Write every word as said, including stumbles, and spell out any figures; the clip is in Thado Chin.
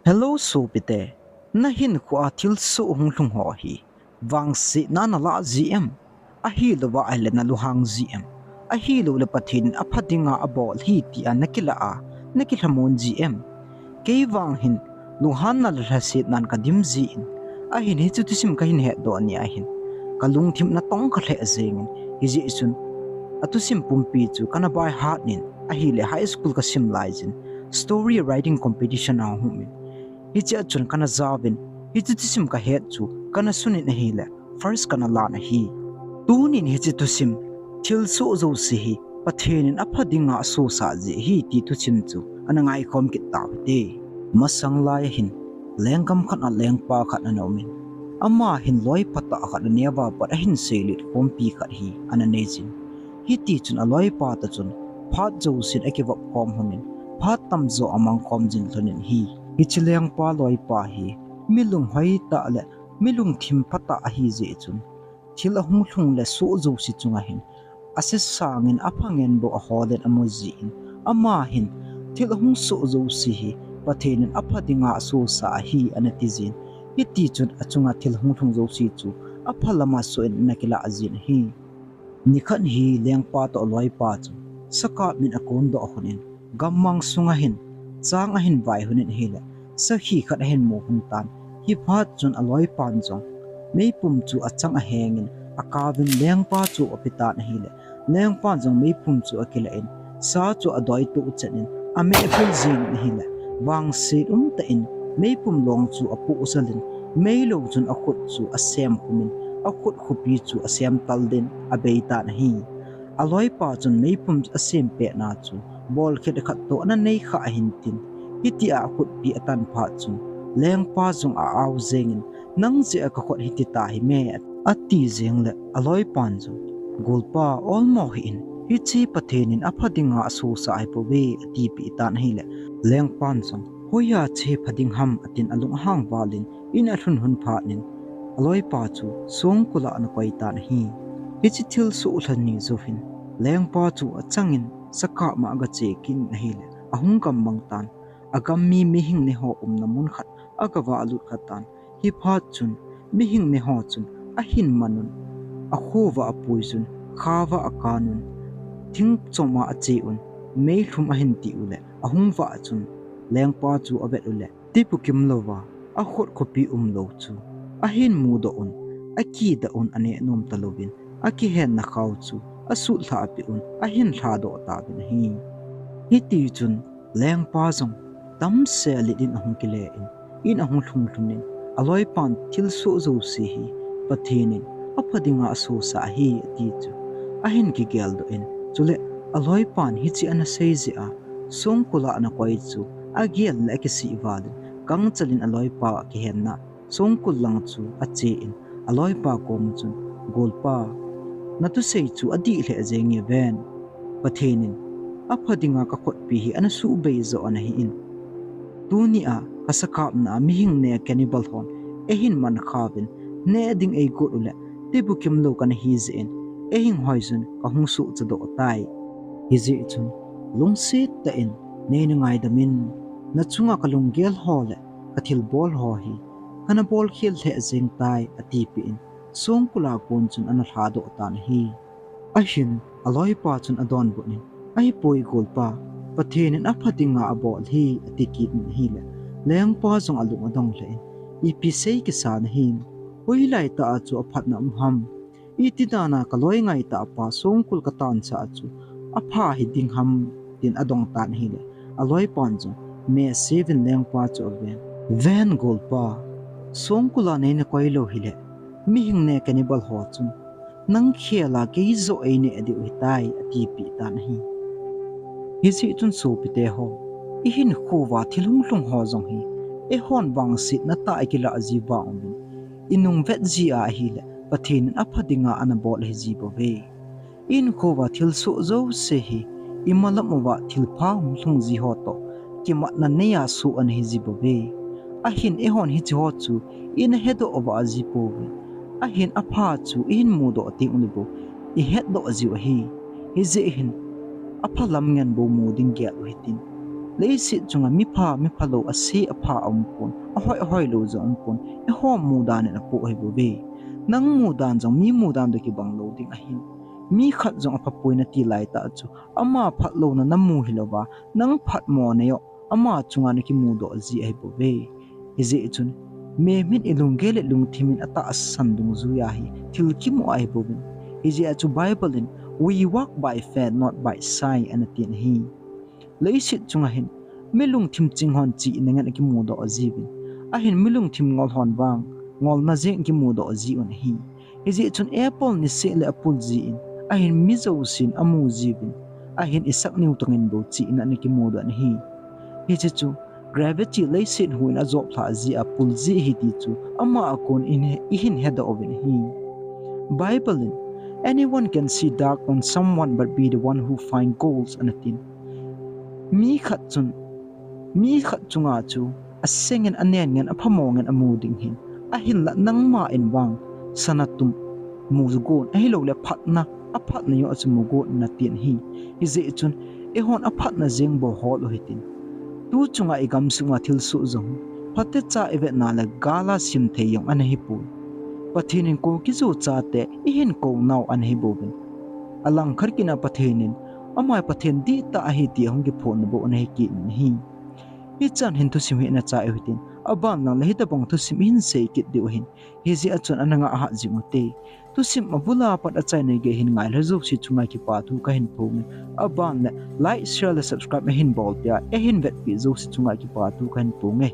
Hello sopite, nahinkhoa thilsoh hunglhung ho hi vangsetna nalah ji em? Ahilouva ahile nalunghang ji em? Ahilouleh Pathen in apha dinga abol ahi tia nakilah a, nakilhamon ji em? Kei vang hin lunghanna le lhasetnan kadim jin, ahin hiche thusim kahin hetdoh ni ahin kalungthim natong kha lheh jengin, hijeh chun athusim pumpi chu kana by heart in, ahile high school kasim laijin story writing competition a hung umin, hichea chun kana jaovin, hiche thusim kahet chu kana sunin ahile first kana lan ahi. Tunin hiche thusim, thilsoh jouse hi Pathen in apha dinga asosah jeh ahi ti thusim chu ana ngaikhom kit tau hite. Masang lai ahin, lenggam khat a lengpa khat ana umin, ama hin loi phatah khat aneo a pat ahin seilet khompi khat hi ana neijin. Hitichun aloipa toh chun phat jousen akivop khom lhonin, phat tamjo amang khom jing lhonin ahi. Hiche lengpa loipa hi mi lunghoi tah le mi lungthim phatah ahi jeh chun, thil ahunglhung le soh jouse chunga hin asesangin aphangen bou aholin amu jin, ama hin thil ahung soh jouse hi Pathen in apha dinga asosah ahi ana tijin, hitichun achunga thil hunglhung jouse chu apha lama soh in ana kilah jin ahi. Nikhat hi lengpa toh aloipa chu sakap in akondoh lhonin, gammang sunga hin chang ahin vai lhonin ahile, sakhi khat ahin mu lhon tan. Hiphat chun aloipan jong meipum chu achang ahengin akaovin lengpa chu apetan ahile, lengpan jong meipum chu akilah in, sa chu adoitoh chet in, ameh aphil jengin ahile, vangset umtah in meipum long chu apohjalin, meilou chun akhut chu asemkhumin, akhut khopi chu asemtal din abeitan ahi. Aloipa chun meipum asem petna chu bolkhet khat toh ana neikhah ahin tin, hitia akhutpi atan phat chun lengpa jong a-ao jengin, nang jeh a kakhut hiti tahime, ati jengle aloipan jong, golpa, olmo hih in, hiche Pathen in apha dinga asosah ahibouve, atipeh tan ahile, lengpan jong, hoiya che pha ding ham, atin alung ahang valin, in alhun lhon phat in, aloipa chu songkul a ana koi tan ahi. Hiche thilsoh lhani jou hin, lengpa chu achangin sakap ma agache kit in ahile, ahung gammang tan, agam mi mihing neho umna mun khat agavah lut kha tan. Hiphat chun mihing neho chun ahin manun, akhouva apuijun, khauva akanun, thing choma acheun, meilhum ahin ti ule, ahung vah chun, lengpa chu avet ule, tibukim louva akhut khopi umlou chu ahin mudoh un, akidah un, aneh nom talouvin, akihenna khao chu asutlhah peh un, ahin lhadoh tauvin ahi. Hitichun lengpa jong damsel in ahung kile in, in ahung lhung lhonin, aloipan thilsoh jouse hi Pathen in apha dinga asosah ahi ati chu ahin kigeldoh in, chule aloipan hiche ana sei jeh a songkul a ana koi chu agel le akisih valin, gangchel in aloipa kihenna songkul lang chu ache in, aloipa koma chun, golpa, nathusei chu adih lheh jenge ven. Pathen in apha dinga kakhutpi hi ana suhbei joh ana hi in, tunia kasakapna a mihing neh cannibal hon eihin mankhauvin, neh ding eigot ule, tibukim lou kana hi jeh in, eihinghoi jun kahung suhchadoh tai. Hijeh chun lungset tah in neina ngaidam in, nachunga kalunggel ho le kathilbol ho hi kana bolkhel lheh jeng tai, atipeh in, songkul a kon chun ana lhadoh tan ahi. Ahin aloipa chun adonbut in, ahipoi golpa, Pathen in apha dinga abol ahi, ati kit in ahile, lengpa jong alung adong lheh in, ipi sei kisa nahim, hoilai tah a chu aphatna um ham, iti dan a kaloi ngaitah pa songkul katansah chu apha hiding ham, tin adong tan ahile, aloipan jong mesevin lengpa chu aven, ven golpa, songkul a neina koi lou hile, mihing neh cannibal ho chun nang khel a kei joh eineh diu hitai, atipeh tan ahi. Hijeh chun sopite ho, ihinkhouva thil hunglhung ho jong hi eihon vangsetna tah a ikilah ji vang uvin, inung vet ji a ahile Pathen in apha dinga ana bol ahi ji bouve. Ihinkhouva thilsoh jouse hi imalam uva thilpha hunglhung ji ho toh kimatna nei a soh ana hi ji bouve. Ahin eihon hiche ho chu ina hedoh uva ji pouve. Ahin apha chu ihin mudoh teng ule bou ihetdoh jiu ahi. Hijeh hin apha lam ngen bou mu ding gel u hitin, Leiset chunga mipha, miphalou, ase, apha aumpon, ahoi, ahoilou jong aumpon, eiho mudan in apoh ahibouve. Nang mudan jong mi mudan toh kibang lou ding ahin. Mi khat jong aphapoi nati laitah chu, ama phatlouna namu hilouva, nang phatmo najoh, ama chunga nakimudoh ji ahibouve. Hijeh chun, mem hin ilunggel le lungthim in atahsan dungjuiya hi thil kimu ahibouvin. Hijeh a chu Bible in, "We walk by faith, not by sight," anatin ahi. Leiset chunga hin, mi lungthim ching hon chihna ngen akimudoh jiuvin. Ahin mi lungthim ngol hon vang, ngolna jeng akimudoh jiuvin ahi. Hijeh chun apple niseh le apul jin, ahin mi jousen amu jiuvin, ahin isak niu tongin bou chihna ana kimudoh in ahi. Hiche chu gravity, leiset huhhingna ajoplhah jeh a pul jeh ahi ti chu ama a kon in ihin hedoh uvin ahi. Bible in, "Anyone can see dark on someone but be the one who find gold," anatin. Mi khat chun, mi khat chunga chu aseng in, anen ngen, aphamo ngen amu ding ahin, ahinla nangma in vang sana tum mugon, ahiloule phatna, aphatna joh chu mugon, natin ahi. Hijeh chun, eihon aphatna jeng bou hol u hitin. Tu chunga igamsunga thilsoh jong, phatecha ivetna le gal a simthei jong ana hipoi. Pathen in kou kijo chate ihin kounau ana hibouvin. Alangkhat kit a Pathen in, ama hi Pathen dihtah ahi ti ahung kiphonna bou ana hikit in ahi. Hichan hin thusim hi ana chai u hitin, aban lang le hitobang thusim ihin sei kit diu ahin, hijeh a chun ana ngah hat jing ute. Thusim abul a pat achaina gei hin ngailha jouse chunga kipa thu kahin phonge. Aban le like, share le subscribe ahin bolpeh a, ahin vetpeh jouse chunga kipa thu kahin phonge.